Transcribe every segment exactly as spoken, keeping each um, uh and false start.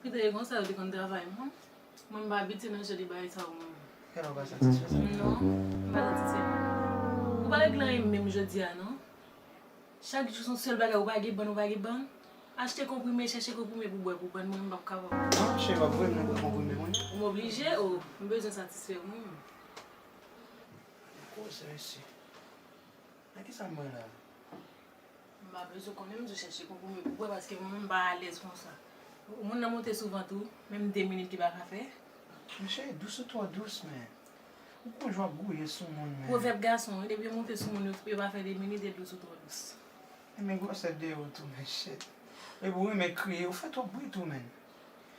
Kite e konsa yo te konn travay mwen. Mwen m pa abitye nan jan de bagay sa yo mwen menm. Kè w pa satisfè sa? Non, m pa satisfè. Ou pa regle anyen menm jodi a non. Chak jou se yon sèl bagay, ou pa gen bann, ou pa gen bann. Achte konprime, chèche konprime pou bwè, pou bann, mwen m p ap kapab. Non, cheri, w ap voye m nan bwè konprime mwen. Ou m oblije, o, m bezwen satisfè mwen menm. Koze mesye. Nan kisa m wè la? M pa bezwen konnen, m di w chèche konprime pou bwè paske mwen menm m pa alèz konsa. Moun nan monte sou vant ou, menm de minit li pa ka fè. Men cheri, dous ou twò dous, men. Ou gon jan w ap gouye sou moun, men. Pwovèb gason wi, depi yo monte sou moun, yo, yo pa fè de minit, e dous ou twò dous. E men gwosè de ou tou, men shit. Epi ou renmen kriye, ou fè twòp bri tou, men.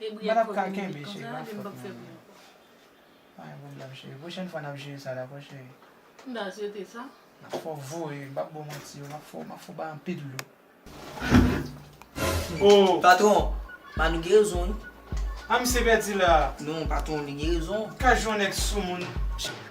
E bri ak pwovèb konsa, epi m p ap fè bri ankò. Pa gen pwoblèm, cheri. Pwochèn fwa n ap jere sa, dakò, cheri? M ta swete sa. N ap fè w voye, m p ap ba w manti, m ap fè w, m ap fè w bay anpil lou. Oh! Patwon, Manou gen rezon, wi. A, misye pèdi la. Non, patwon, li gen rezon. Ka jwenn nèg sou moun.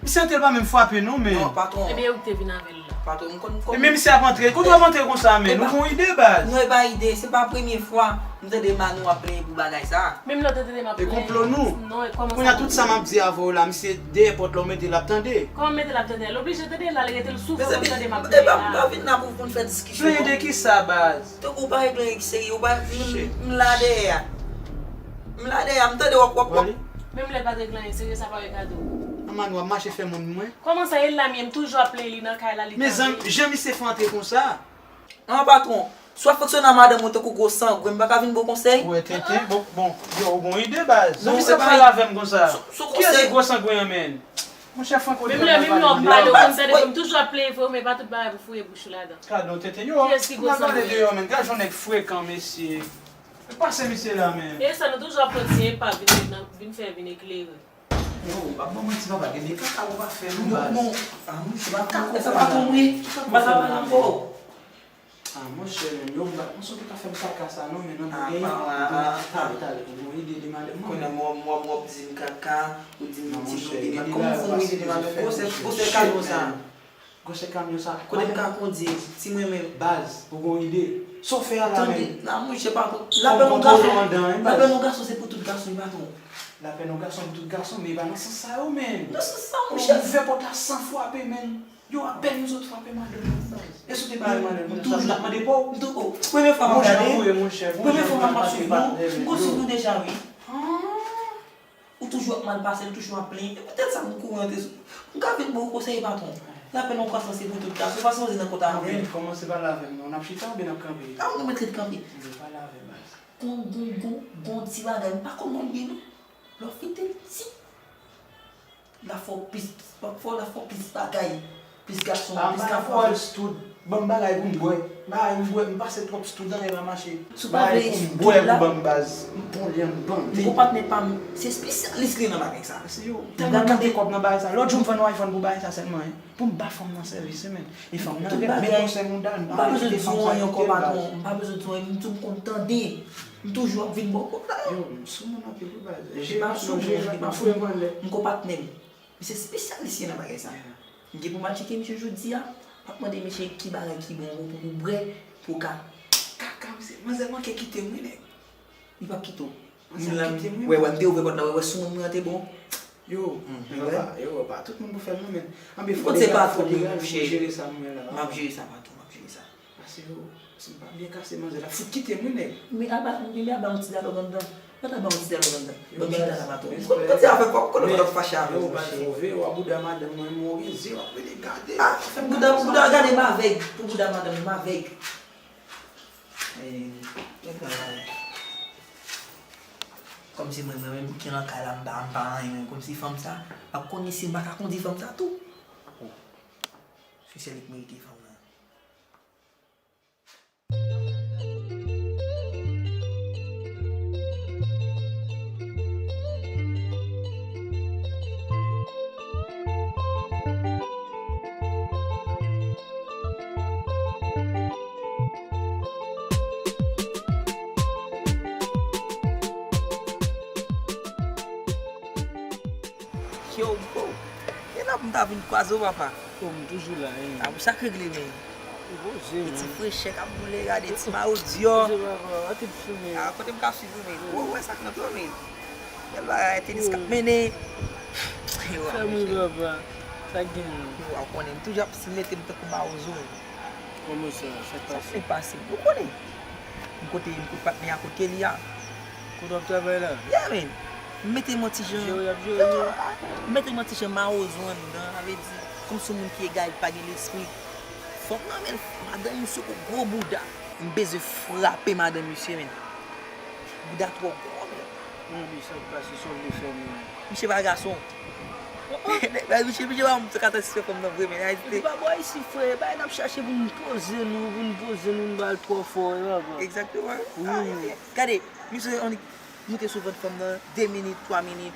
Misye antre, l pa menm frape, non, men. Non, patwon. Ebyen, ou te vin avè l la. Patwon, m konn, m konn. E men misye ap antre. Kote w ap antre konsa, men? Nou gon ide, baz. Non, e pa ide. Se pa premye fwa m tande Manou ap plenyen pou bagay sa. Menm lè w te tande m ap plenyen. E konplo nou. Non, e kòman sa? Kounye a, tout sa m ap di avè w la, misye dèyè pòt la, ou mete l ap tande. Kòman mete l ap tande? L oblije tande la, l rete l sou fò pou l tande m ap plenyen la. Mezanmi, e pa, m pa vin la pou, pou n fè diskisyon, non. Plenyen de kisa, baz? Tankou w pa regle anyen ki serye, ou pa, m, m la dèyè a. M la dèyè a, m tande w ap, w ap, w ap. Menm lè l pa t regle anyen serye, sa pa yon kado. Manou ap mache fè moun mwen. Kòman sa, e l la m ye, m toujou ap plenyen li nan kay la, li tande. Mezanmi, jan misye fè antre konsa. An, patwon, si w ap fonksyone ak madanm ou tankou gwo sangwen, m pa ka vin ba w konsèy? Wè, tenten, bon, bon, yo, ou gon ide, baz. Non, misye ap pale avè m konsa. Kiyès ki gwo sangwen an, menn? Monchè, Franco, menm lè, menm lè w ap pale, ou konn tande, m toujou ap plenyen vre, men pa tout bagay pou foure bouch ou ladan. Gadon tenten, yo, kiyès ki gwo sangwen? Gade deyò, menn, gade jan nèg frekan, mesye. Pase misye la, menn. E sa, nou toujou ap pran ti enpak vin, vin fè vin eklere. Yo, m ap ban manti, papa, gen de kaka ou pa fè, non, baz. Non, non, a, mwen, se pa kaka, se pa konn wi. M pa ka pale ankò. A, monchè, menn, yo, m pa, m sot ou ka fè m kaka sa, non, men nan bagay, bon, talè, talè, bon, ide de madanm mwen. Kounye a, m wè, m wè, m wè w ap di m kaka, ou di m ti blo de madanm. Kòman fò m ide de madanm? Gwosè, gwosè kamyon sa. Gwosè kamyon sa. Kote m ka kondi, si mwen menm. Baz, ou gon ide. Sa w fè a la menm? Tande, nan mouche pa tou. Lapèn yon gason, lapèn yon gason se pou tout gason, wi patwon. Lapèn yon gason pou tout gason, men e pa nan sans sa yo, menn. Nan sans sa, monchè. Ouvè pòt la san frape, menn. Yo, apèn nou sot frape madanm nou, baz. E si w te bare madanm nou, sa, l t ap mande pa w? M toujou, m toujou, premye fwa m ap gade, premye fwa m ap swiv nou, m konn swiv nou deja, wi. Ou toujou ap mal pase l, toujou ap plenyen. E poutèt sa m kouri antre sou. M ka vin ba w konsèy, patwon. Lapèn yon gason se pou tout gason, ou pa sipoze nan kont avè l. Kòmanse pale avè m non. N ap chita oubyen n ap kanpe? A, ou mèt ret kanpe. Pale avè m, baz. Gon, gon, gon, gon ti bagay, m pa konn non l byen non. Lè w fete l ti. L ap fè w plis, l ap fè w, l ap fè w plis bagay. Plis gason, plis ka frape. Stud, ban m bagay pou m bwè. Bagay m bwè, m pase twòp stud, anyen pa mache. Si w pa vle stud la, ban m baz, m pran li, m bande. M gon patnè pa m, se espesyalis li nan bagay sa. Se yo, tèlman gate kòb nan bagay sa. Lòt jou m vann iPhone pou bagay sa sèlman, en. Pou m ba fanm nan sèvis, se menm. E fanm nan ret, men konsèy mouda, m pa bezwen di w anyen ankò, patwon. M pa bezwen di w anyen, m di w m konn tande. M toujou ap vin ba w kòb la. Yo, m sou moun anpil wi baz. M pa sou moun, m pa sou moun. M gon patnè m. Misye espesyalis li nan bagay sa. M gen pou m al tcheke misye jodi a, m ap mande misye ki bagay ki bon pou, pou bwè, pou w ka. Kaka, misye, manzè manke kite m wi nèg. Li p ap kite w. Manzè ap kite m wi. Wè, wè, m te ouvè pòt la, wè, wè, sou moun mwen an te bon. Yo, yo, pa tout moun pou fè l non, men. Anben, fò degaje, fò degaje pou jere sa mwen la. M ap jere sa, patwon, m ap jere sa. Pase yo, si m pa byen kase manzè la, fout kite m wi nèg. Men aba, men aba yon ti dyalòg anndan. Mèt aba yon ti dyalòg anndan. Ban m chita la, patwon. Kote afè kòb, kote w t ap fache avè m, monchè? Yo, baz, fò veye w a bouda madanm mwen, mwen gen zye w ap rele gade. A, bouda, bouda gade m avèg. Pou bouda madanm m avèg. Kòmsi mwen, mwen menm ki nan kay la, m pa, m pa anyen, men kòmsi fanm sa, m ap konnen si m pa ka kondi fanm sa tou. Se sèl li k merite fanm nan. Yo, bro. E la pou m ta vin kwaze w, papa. Yo, m toujou la, en. A, pou sa k regle, men. Poze, men. Ti frechè k ap boule, gade ti mayo dyò. Poze, papa, a tèt fime. A, kote m ka swiv ou, men? Ou wè sa k nan pye w, men? Bèl bagay, tenis k ap mennen. Yo, fè mwen, papa. Sa k gen, men? Yo, ou konnen, m toujou ap mete m tankou mawozo. Kòman sa? Sa k pase? Sa k pase? Ou konnen. M kote, m kote patnè a, kote li a. Kote w ap travay la? Yeah, man. M mete m yon ti jan. Jere, y ap jere, yo, men. M mete m yon ti jan mawozo anndan, sa vle di, kòm se yon moun ki egare, ki pa gen lespri. Fòm nan, men, madanm misye gon gwo bouda. M bezwen frape madanm misye, men. Bouda twò gwo, men. Ann, men sa k pase, sa w vle fè menm? Misye pa gason. Misye, misye pa yon moun ki ka satisfè fanm nan vre, men. Epi pa bò isi, frè, bagay n ap chache pou n poze nou, pou n poze nou, n ba l twò fò, e pa vre? Egzakteman. Wi. Ah, gade, misye annik moute sou vant fanm nan, de minit, twa minit.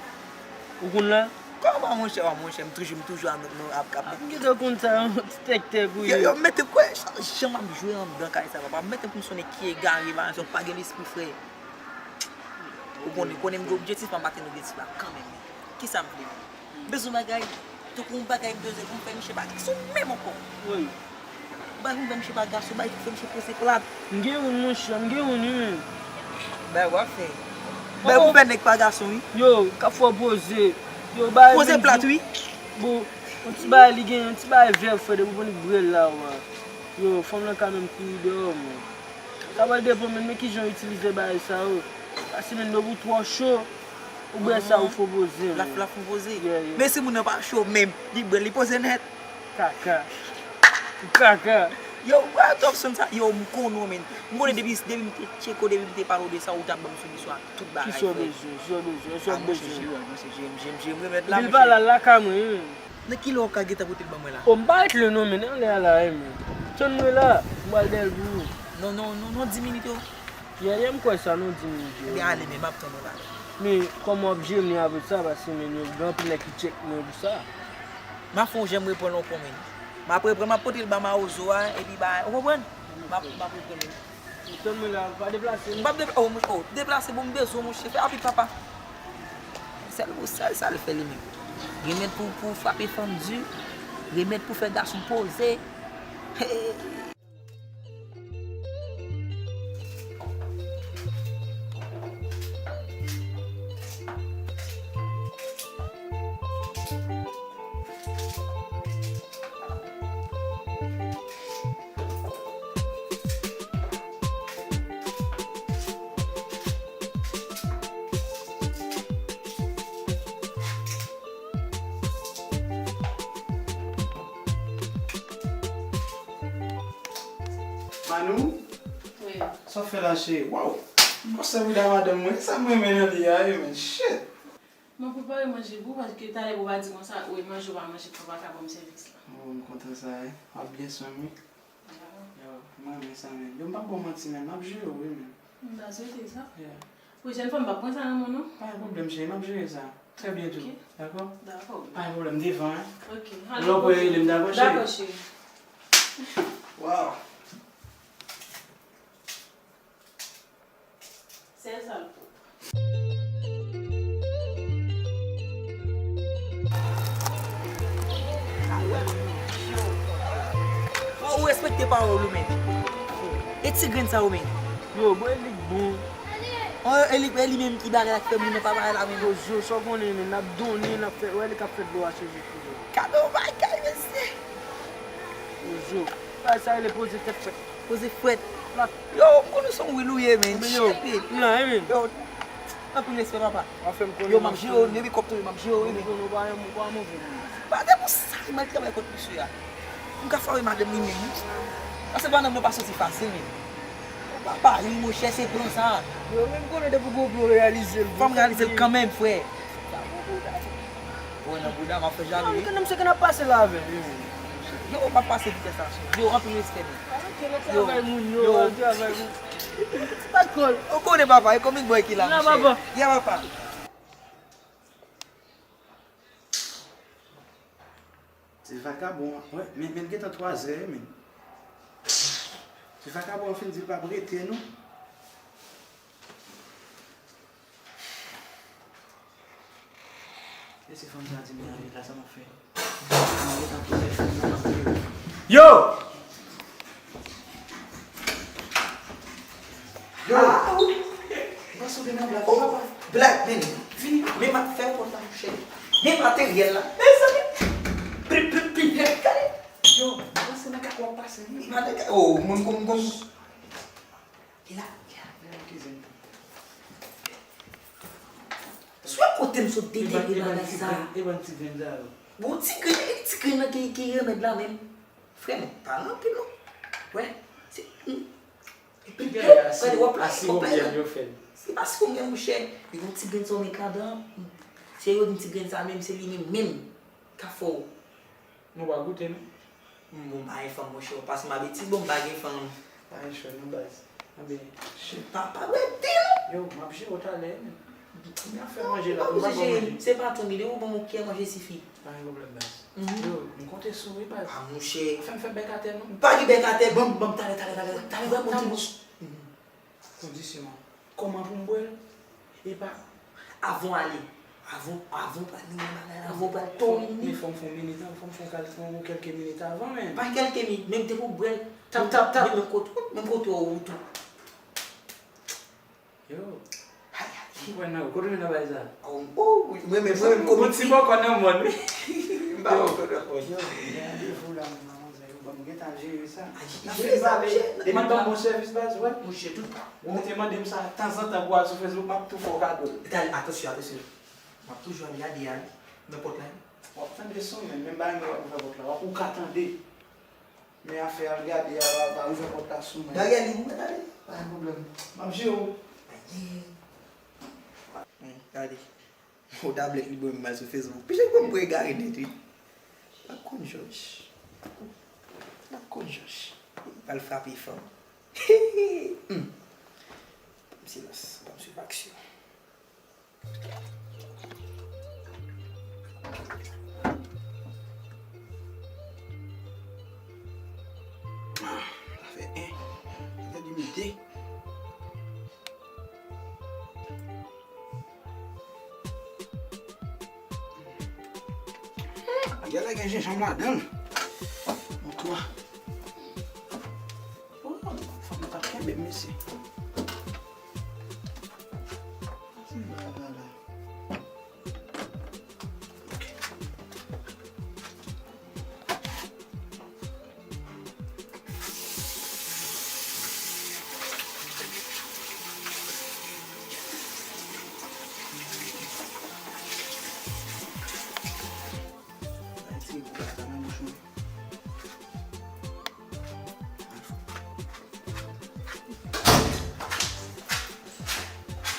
Ou konn la? Kòman, monchè, wa, monchè, m toujou, m toujou ap, ap, ap. M gentan konn sa, yon ti tèktèk ou ye. Yo, yo, m mete kwè, jan m ap jwe anndan kay sa, papa, m mete pou m sonnen ki egare, pa egzanp, pa gen lespri, frè. Ou konnen, konnen m gen objektif, m ap atenn objektif la kanmenm. Kisa m vle menm? M bezwen bagay, tankou yon bagay m bezwen pou m fè misye pa gason menm ankò. Wi. Bagay pou m fè misye pa gason, bagay pou m fè misye poze plat. M gen youn, monchè, m gen youn, wi, menm. Bagay w ap fè. Bagay pou fè nèg pa gason, wi. Yo, k ap fè w poze. Yo, bagay poze plat, wi. Bon, yon ti bagay li gen, yon ti bagay vè, frè, depi w pran li brè la, wa. Yo, fanm lan ka menm kouri deyò, men. Sa pral depann, men, men kijan w itilize bagay sa yo. Paske, men, depi w twò cho, ou bwè sa ou fè w poze, men. L ap, l ap fè w poze. Yeah, yeah. Men si moun nan pa cho menm, li bwè, li poze nèt. Kaka. Kaka. Yo, bwè Thompson sa, yo, m konnen w, men. M konnen depi, depi m te tcheke w, depi m te pale w de sa, ou t ap ban m solisyon ak tout bagay, frè. Kisa w bezwen, kisa w bezwen, kisa w bezwen. Ah, monchè, jere, monchè, jere, jere, jere, m remèt la, monchè. Epi l pale al lakay mwen, wi, men. Nan kilè w ka gentan pote l ban mwen la? O, m pa ret lwen non, men, anlè a la, wi, men. Tann mwen la, m pral dèyè l pou ou. Non, non, non, non, di minit yo. Yeah, yeah, m kwè sa, non, di minit yo. Ebyen, ale, men, m ap tann ou la. Men, kòman w ap jere m apre sa, paske, men, yo gen anpil nèg ki tchèk mwen pou sa. M ap fè yon jan m reprann l ankò, men. M ap reprann, m ap pote l ba mawozo a, epi ba, ou konprann? M ap, m ap reprann li. Tann mwen la, pa deplase, non. M p ap depla-, oh, monchè, oh, deplase, bon, m bezwen w, monchè, fè rapid, papa. Sèl pou sèl sa l fè li menm. Remèd pou, pou frape fanm di, remèd pou fè gason poze. Hey! Manou? Wi. Sa w fè la, cheri? Waw! Gwosè bouda madanm mwen, sa m renmen nan li a, wi, men, shit! Mwen prepare manje pou ou, paske talè pou w pa di konsa, wi, manje ou pa manje, pou w pa ka ban m sèvis la. Oh, m kontan sa, wi. W ap byen swen m, wi. Yo, mwen renmen sa, men. Yo, m p ap ba w manti, men. M ap jere w, wi, men. M ta swete sa. Yeah. Pwochèn fwa, m p ap pran sa nan men w, non. Pa gen pwoblèm, cheri. M ap jere sa. Trè byento. Ok. Dakò? Dakò. Pa gen pwoblèm. Devan, en. Ok. Lè w prè, rele m, dakò, cheri? Dakò, cheri. Waw. Sèl sa l pwòp. Fò ou respekte pawòl ou, men. E ti grenn sa yo, men. Yo, bon, Elik bon. Oh, Elik, e li menm ki bagay la ki fè moun nan pa bay la, men. Yo, Zo, sa w konnen, men, n ap donnen, n ap fè, wè, Elik ap fè dlo a cheve sou yo. Gade yon bagay, mesye. Yo, Zo, bagay sa rele poze tèt fèt. Poze frèt. Yo, m konnen se yon wil ou ye, men. Yo, shit, man. M la, wi, men. Yo, anpil respè, papa. W ap fè m konnen. Yo, m ap jere w, depi kòb tonbe, m ap jere w, wi, men. Ou konnen w pa, ou pa move moun. Pa de pou sa, m al travay kot misye a. M ka frape madanm li menm, wi. Paske madanm nan pa soti fasil, men. Papa, wi, monchè, se plan sa. Yo, men m konnen depi w gon plan, w reyalize l. Fò m reyalize l kanmenm, frè. Ou wè nan bouda, m ap fè jalou, wi. Nan, nan, se ke n ap pase la avè l, wi, men. Yo, m ap pase vitès la sou. Yo, anpil respè, men. Ah, ok, nan travay moun yo, nan travay moun. Ti pa kòl. Ou konnen, papa, e konbyen bòy ki la, monchè? Papa. Yeah, papa. Ti vakabon an, wè, men, men gentan twazè, men. Ti vakabon an fin di l p ap rete, non. E si fanm sa di m nan ret la, sa m ap fè? Yo! Gen materyèl la. Mezanmi. Pri, pri, pri, pri, gade. Yo, pase nan kaka w ap pase, wi. Gade, oh, mwen, mwen, mwen. Ki la? Sou kote m sot deterye bagay sa. E ban ti grenn sa yo. Bon, ti grenn, e ti grenn nan ki, ki remèd la menm. Frè m, pa nan anpil non. Wè, se, hmm. Epi, gade, wòp la, wòp la, se pa si konbyen, monchè. Yon ti grenn sa w met ladan. Se yo di ti grenn sa menm, se li menm, menm. Ka fè w. Nou pa goute, non? Bon, m pa gen fanm, monchè, w pase m a betiz, bon, m pa gen fanm. Pa gen chwa, non, baz. Anben, shit. Pa, pa rete, non. Yo, m ap jere w talè, men. M ap fè manje la, m pa bon manje. Se pa tou, mide ou ban m yon kyè manje sifi. Pa gen pwoblèm, baz. Yo, m konte sou ou, wi, baz. A, monchè. Fè m fè bèk atè, non. Pa gen bèk atè, ban m, ban m talè, talè, talè, talè, ban m yon ti bous. Kondisyon an. Kòman pou m bwè l? Epa. Avan w ale. Avan, avan w pral nan bagay la, avan w pral fè yon minit. Men fò m fè yon minit avan, fò m fè yon kèlke minit avan, men. Pa kèlke minit, menm depi w bwè l. Tap, tap, tap. Menm kote, menm kote w tou. Yo. Ay, ay. M kwè nan, kote w nan bagay sa? Oh, oh, mwen menm, mwen menm, komik. Ti bòkò nan mòn, wi. M pa bòkò nan mòn. Yo, gen randevou la, manmanzè, yo ban m gentan jere sa. Ay, n ap fin pale. Depi n ban m bon sèvis, baz, wè. Monchè, tout. Ou te mande m sa tanzantan pou al sou Facebook, m ap tou fè w kado l. Talè, atansyon, atansyon. M ap toujou al gade a, nan pòt la. W ap tande son, men, menm bagay mwen w ap ouvè pòt la, w ap, ou ka tande. Men afè al gade a, w ap ouvè pòt la sou mwen. Gade li pou mwen, gade. Pa gen pwoblèm. M ap jere w. Gade. Yon tablèt li ban m mal sou Facebook. Pijan pou m egare nèt, wi. N ap konn jòj. N ap konn jòj. Li pral frape fò. Hmm. Ban m silans, ban m swiv aksyon. Ah, sa fè en. Sa fè di m de. Hmm, bagay la gen jenjanm ladan l. Yon twa. Oh, fanm nan t ap kenbe m, mesye. Ti bagay la. Ay, ti bagay la nan bouch mwen.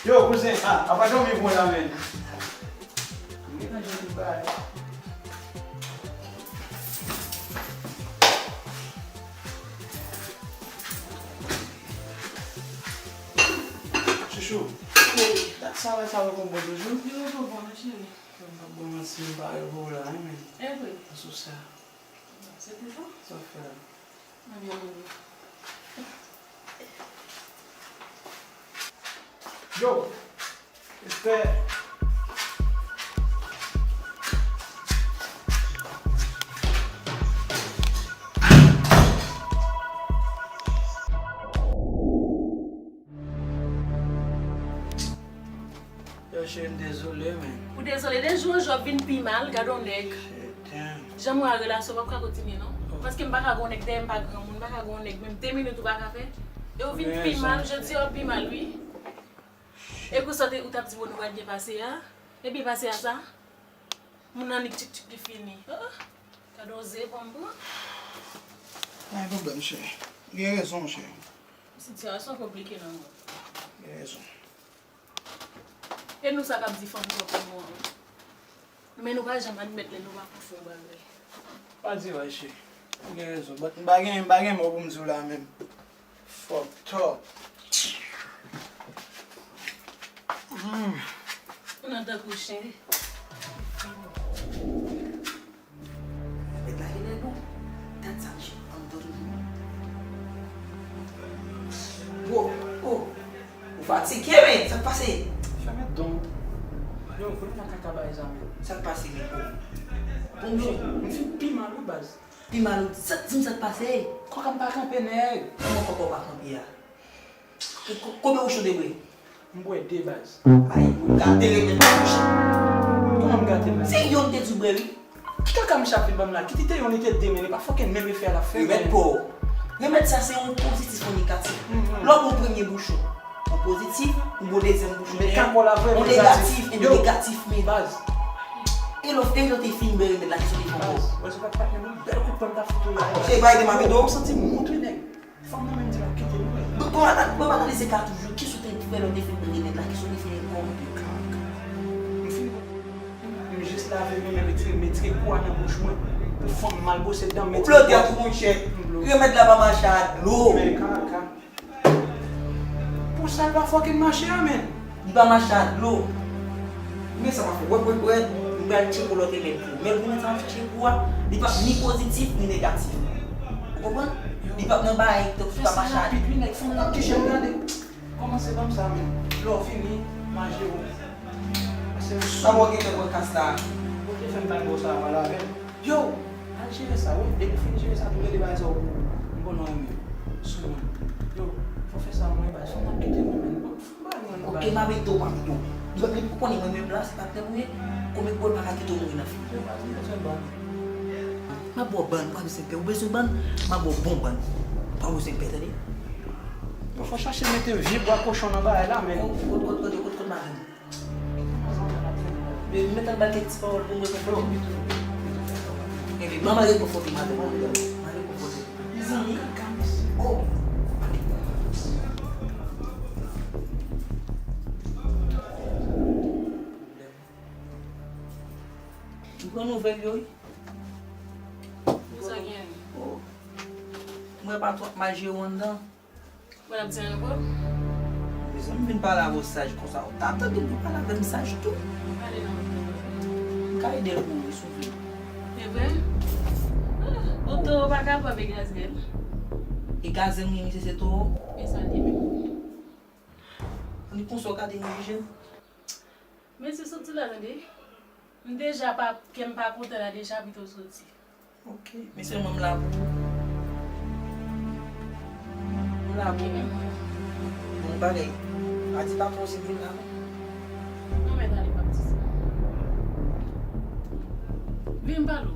Yo, kouzen, ah, apa dòmi pou mwen la, men. M gentan jwenn tout bagay. Chouchou, dat sa wè sa wè konn bon toujou? Yo, yo, bon, bon, cheri. Bon, bon, si m pa yo pou la, men. E vre? Sou sa. Se pou sa? Sa fè. Yo, respè. Yo, cheri, m dezole, men. Ou dezole, de jou an jou w ap vin pi mal, gade yon nèg. Jan mwen a relasyon, w p ap ka kontinye, non. Paske m pa ka gen yon nèg dèyè m, pa granmoun, m pa ka gen yon nèg, menm de minit ou pa ka fè. E w vin pi mal, jodi a w pi mal, wi. E konsa w t ap di m, bon, nou pral byen pase a. E byen pase a sa? Moun nan nik tik tik li fini. Ah, gade yon ze pou m pran. Pa gen pwoblèm, cheri. Ou gen rezon, cheri. Sitiyasyon konplike nan mwen. Gen rezon. E nou sa k ap di fanm twòp pou nou an. Men nou pa janm admèt lè nou pa konn fè yon bagay. Pa di vre, cheri. Ou gen rezon. But m pa gen, m pa gen mo pou m di w la menm. Fucked up. Mm. Ou nan tankou chen. Mèt la genlè bon. Dat sa misye anndan toujou. Wo, oh, ou fatige, men, sa k pase? Fèmen don. Yo, konnen nan kaka bagay sa, men. Sa k pase, men, oh? Bon, misye, m fin pi mal, wi, baz. Pi mal, ou di sa, di m sa k pase. Kòk la m pa kanpe, nèg. Kòman kòk ou pa kanpe a? Ko-, ko-, konbyen ou cho de bwè? M bwè de, baz. Ay, ou gate remèd la, monchè. Kòman m gate, baz? Se yo Soubre wi. Ki kaka misye ap vin ban m la? Kite te yon li te de men, li pa fokin menm efè l ap fè. Remèd pou ou. Remèd sa se yon pozitif, yon negatif. Lè w pran premye bouchon, yon pozitif, ou pran dezyèm bouchon, men yon negatif, yon negatif men. Baz. E lè w te fin bwè remèd la, kisa w te fè ankò? Baz, wè se pa patnè m, bèl kout pwen m ta fout ou la. Se bay de m ap ede w. M santi m moute nèg. Fanm nan menm di l ap kite nou. Bon, bon, analize ka toujou. Kisa w te fè lè w te fin bwè remèd la? Kisa w te fè ankò? Kaka. M fin, m jis lave men, men retire, retire kou a nan bouch mwen. Pou fanm mal bwose dan m. Ou bloke a tou, monchè. Remèd la pa mache a dlo. Men kaka. Pou sa l pa fokin mache a, men. Li pa mache a dlo. Men sa m ap fè, wè, wè, wè, m pral tcheke w lòt remèd pou ou. Men remèd sa m ap tcheke w a, li pa ni pozitif ni negatif. Ou konprann? Li pa nan bagay, tankou li pa mache a dlo. Fè sa rapid, wi, nèg, fanm nan ki jèn, gade. Kòmanse ban m sa, men. Lè w fini, mache w. Sa mwen gen lè mwen kas la. Ok, fè m pale bò sa, pale avè m. Yo, al jere sa, wi. Depi w fin jere sa, tou lè de bagay sa yo pou ou. M konnen w renmen. Sou mwen. Yo, fò fè sa mwen, bay fanm nan kite mwen, men. Bay mwen, bay. Ok, m ap ede w, m ap ede w. Li pa, li pou konnen mwen menm la, se patnè m ye. Kòm e bwè pa ka kite w mouri nan fim. Yo, baz, m bezwen bann. M ap ba w bann, ou pa bezwen pè. Ou bezwen bann, m ap ba w bon bann. Ou pa bezwen pè, tande? Yo, fò chache mete vye bwa kochon nan bagay la, men. Kot, kot, kot, kot, kot, kot madanm? Yo, mete al ba l kèk ti pawòl pou mwen, konprann? Ebyen, ban m al rekonfòte madanm mwen, ban m al rekonfòte. Mezanmi. Oh. M pran nouvèl yo, wi. Pou sa gen. Oh. Mwen pa twò mal jere w anndan. Mwen ap di anyen ankò? Mezanmi, m vin pale avè w saj konsa. Ou ta tande m vin pale avè m saj tou. Pale non. M ka ede l pou ou, si w vle. E vre? Ah, yon towo pa kapab e gazèl. E gazèl m gen, misye se towo? E sa li menm. Annik konsa w gade m jije m. Mesye soti la, tande. M deja pa, kè m pa kontan la deja, pito soti. Ok. Men sèlman m la pou ou. M la pou ou. Bon bagay. Pa di patwon se pou m la non. Non, men tande, pa di sa. Vin m pale w.